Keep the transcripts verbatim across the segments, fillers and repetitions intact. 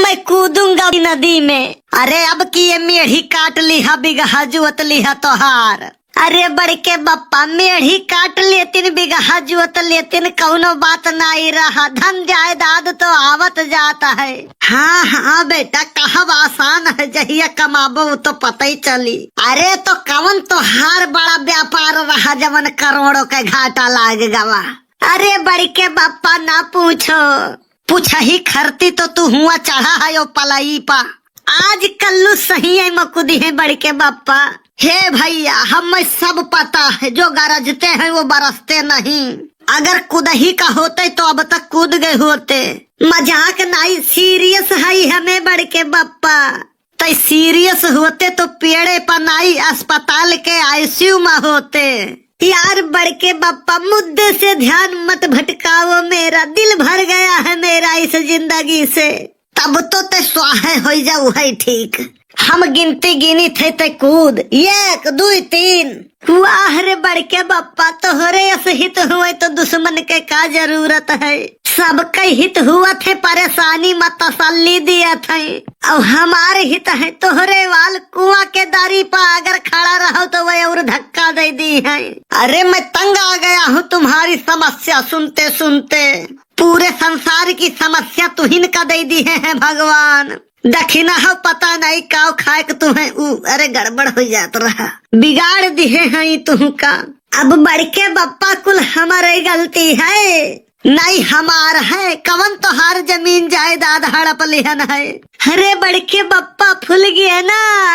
मैं कूदूंगा नदी में। अरे अब की ये मेढ़ी काट लिहा, बिगहा जोत लिहा तोहार। अरे बड़के बप्पा, मेढ़ी काट लेतिन, बिगहा जोत लेतिन, कउनो बात नाई रहा, धन जायदाद तो आवत जात है। हाँ, हाँ बेटा, कहब आसान है, जहिया कमाबो तो पता ही चली। अरे तो कवन तोहार बड़ा व्यापार रहा, जवन करोड़ों के घाटा लाग गवा? अरे बड़के बप्पा, ना पूछो, पूछही खरती तो तू हुआ चढ़ा है ओ पलई पा। आज कल्लू सही है मकुदी है बड़के बप्पा। हे भइया, हमें सब पता है, जो गरजते हैं वो बरसते नहीं। अगर कुदही का होते तो अब तक कूद गए होते। मजाक नाई, serious है हमें बड़के बप्पा। तै serious होते तो पेड़े पर नाई, अस्पताल के ICU में होते। यार बड़के बप्पा, मुद्दे से ध्यान मत भटकाओ मेरा, दिल भर गया है मेरा इस जिंदगी से। तब तो तै स्वाहे होई जाऊ है ठीक। हम गिनती गिनी थे तै कूद, एक, दुई, तीन। वाह रे बड़के बप्पा, तोहरे अस हित हुए तो दुश्मन के का जरूरत है? सबके हित हुआ थे, परेशानी में तसल्ली दिया थे। अब हमारे हित है, तोहरे वाल कुआं के दरी पर अगर खड़ा रहो तो वह और धक्का दे दी है। अरे मैं तंग आ गया हूँ तुम्हारी समस्या सुनते सुनते। पूरे संसार की समस्या तुहिन का दे दी है, है भगवान। दखिना हो पता नहीं काव खाए के तुम्हें ऊ, अरे गड़बड़ हो जात रहा, बिगाड़ दिहे हैं तुहू का। अब बड़के बप्पा कुल हमारे गलती है, नहीं हमार है, कवन तोहार जमीन जायदाद हड़प लिहन है। अरे बड़के बप्पा फुलगेना,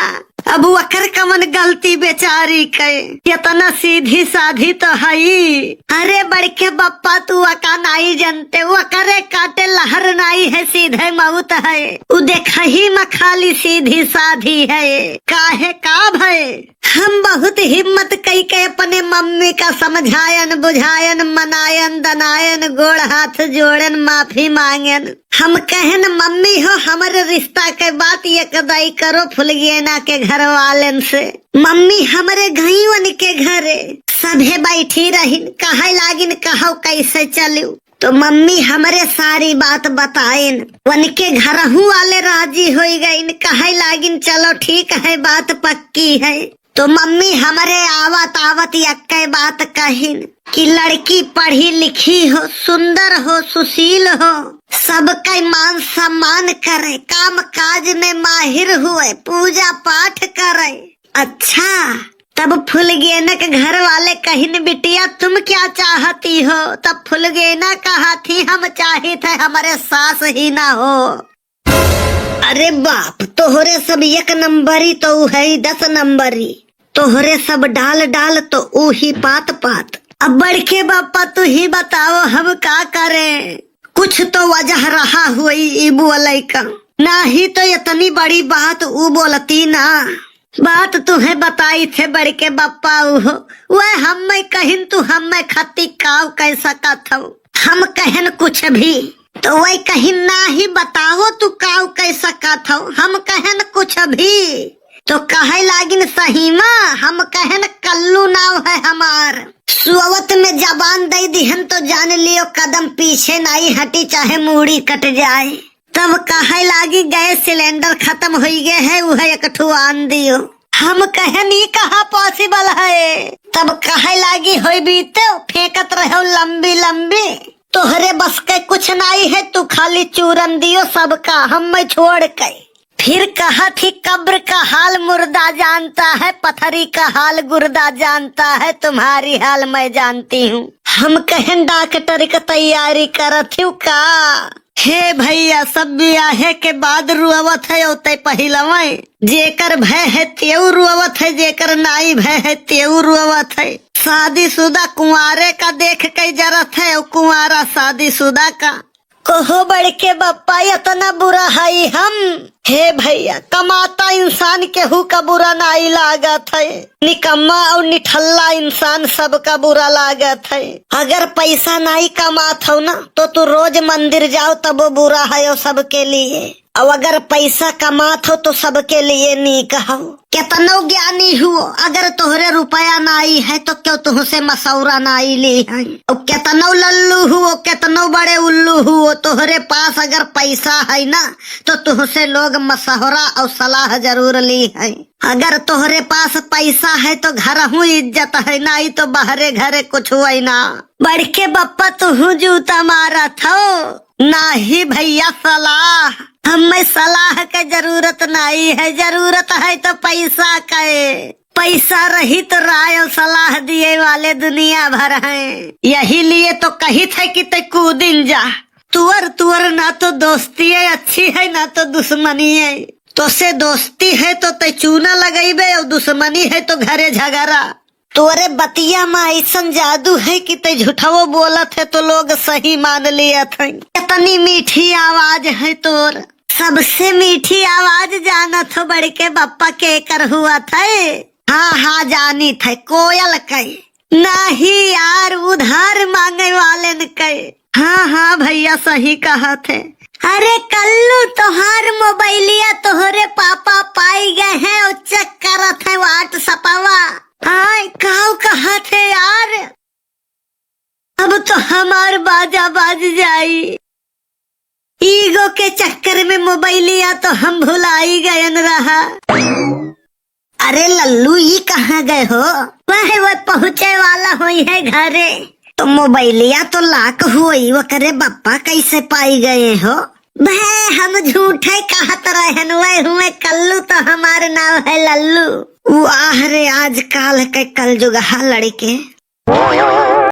अब वकर कवन गलती बेचारी के, इतना सीधी साधी तो हई। अरे बड़के बप्पा तू वका नाई जनते, वकरे काटे लहर नाई है, सीधे मौत है। उ देखही में खाली सीधी साधी है, काहे का भय? हम बहुत हिम्मत कई के अपने मम्मी का समझायन, बुझायन, मनायन, दनायन, गोड़ हाथ जोड़न, माफी मांगन। हम कहन, "मम्मी हो, हमरे रिश्ता के बात एक दाई करो फुलगेना के घर वालन से।" मम्मी हमरे गईं उनके घरे, सभे बैठी रहिन, कहै लागिन, "कहो कैसे चलू?" तो मम्मी हमरे सारी बात बताइन, उनके घरहू वाले राजी होई गइन, कहै लागिन, "चलो ठीक है, बात पक्की है।" तो मम्मी हमरे आवत आवत यक्कै बात कहिन कि लड़की पढ़ी लिखी हो, सुंदर हो, सुशील हो, सबकै मान सम्मान करे, काम काज में माहिर हुए, पूजा पाठ करे। अच्छा, तब फुलगेना के घर वाले कहिन, "बिटिया तुम क्या चाहती हो?" तब फुलगेना कहा थी, "हम चाहित है हमरे सास ही ना हो।" अरे बाप, तोहरे सब एक नंबरी तो ऊ है दस नंबरी, तोहरे सब डाल डाल तो ऊ ही पात पात। अब बड़के बापा तू ही बताओ हम का करें, कुछ तो वजह रहा हुई ई बोलै का, नाही तो इतनी बड़ी बात ऊ बोलती ना। बात तुहे बताई थे बड़के बप्पा उहो, वह हम्मे कहिन तू हम्मे खत्ती काव कह सकत हौ। हम कहन कुछ भी, तो वह कहिन नाही बताओ तू काव कह सकत हौ। हम कहन कुछ भी, तो कहै लागिन सही मा, हम कहन कल्लू नाव है हमार। सुअवत में जबान दे दिहन तो जान लियो कदम पीछे नाई हटी चाहे मूड़ी कट जाए। तब कहै लागी गैस सिलेंडर खतम होई गे है, उहे एक ठो आन दियो। हम कहन ई कहाँ possible है? तब कहै लागी होई बीते फेंकत रहो लंबी लंबी, तोहरे बस के कुछ नाई है, तू खाली चूरन दियो सबका, हम्मे छोड़ के। फिर कहा थी कब्र का हाल मुर्दा जानता है, पथरी का हाल गुर्दा जानता है, तुम्हारी हाल मैं जानती हूँ। हम कहन डॉक्टर का तैयारी करत हूँ का? हे भैया, सब बियाहे के बाद रुअवत है, ओते पहिलवै। जेकर भय है तेऊ रुअवत है, जेकर नाई भय है तेऊ रुअवत है। शादीशुदा कुंवारे का देख के जरत है, और कुंवारा शादीशुदा का। कहो बड़के बप्पा, इतना बुरा हई हम? हे भैया, कमाता इंसान केहू का बुरा नाई लागत है, निकम्मा और निठल्ला इंसान सबका बुरा लागत है। अगर पैसा नाई कमात हो ना, तो तू रोज मंदिर जाओ, तब वो बुरा है वो सबके लिए। और अगर पैसा कमात हो, तो सबके लिए नीक हो। केतनो ज्ञानी हुओ, अगर तोहरे रुपया नाई है तो क्यों तुहसे मसौरा नाई ली है? और केतनो लल्लू हुओ, केतनो बड़े उल्लू हुओ, तोहरे पास अगर पैसा है ना तो तुहसे लोग मसौरा और सलाह जरूर ली है। अगर तोहरे पास पैसा है तो घरहूँ इज्जत है, नाई तो बहरे घरे कुछ हुआ ना। बड़के बप्पा तुहूँ जूता मारत हो। नाही भैया सलाह, हमें सलाह के जरूरत नाई है, जरूरत है तो पैसा के। पैसा रही तो राय और सलाह दिए वाले दुनिया भर हैं, यही लिए तो कहित है कि ते कूदिन जा। तुअर तुअर ना तो दोस्ती है अच्छी है ना तो दुश्मनी है। तोसे दोस्ती है तो ते चूना लगइबे और दुश्मनी है तो घरे झगड़ा। तोरे बतिया मा अइसन जादू है कि ते झूठवो बोलत है तो लोग सही मान लियत है। कितनी मीठी आवाज है तोर, सबसे मीठी आवाज जानत हो बड़के बप्पा केकर हुआ थे? हाँ हाँ जानी थे, कोयल के। नाही यार, उधार मांगे वालेन के। हाँ हाँ भैया सही कहत है। अरे कल्लू तोहार मोबाइलिया तोहरे पापा पाई गए हैं और चेक करत है व्हाट्सअपवा। हाँ काऊ कहत है यार, अब तो हमार बाजा बाज जाई। ईगो के चक्कर में मोबाइलिया तो हम भुलाई गयन रहा। अरे लल्लू, ई कहाँ गए हो? वह, वह पहुँचे वाला होई है घरे। तो मोबाइलिया तो लाक होई, ओकरे बप्पा कैसे पाई गए हो? बे, हम झूठे कहत रहन, वह हुए कल्लू तो हमार नाव है लल्लू। वाह रे, आजकाल के कलजुगहा लड़के।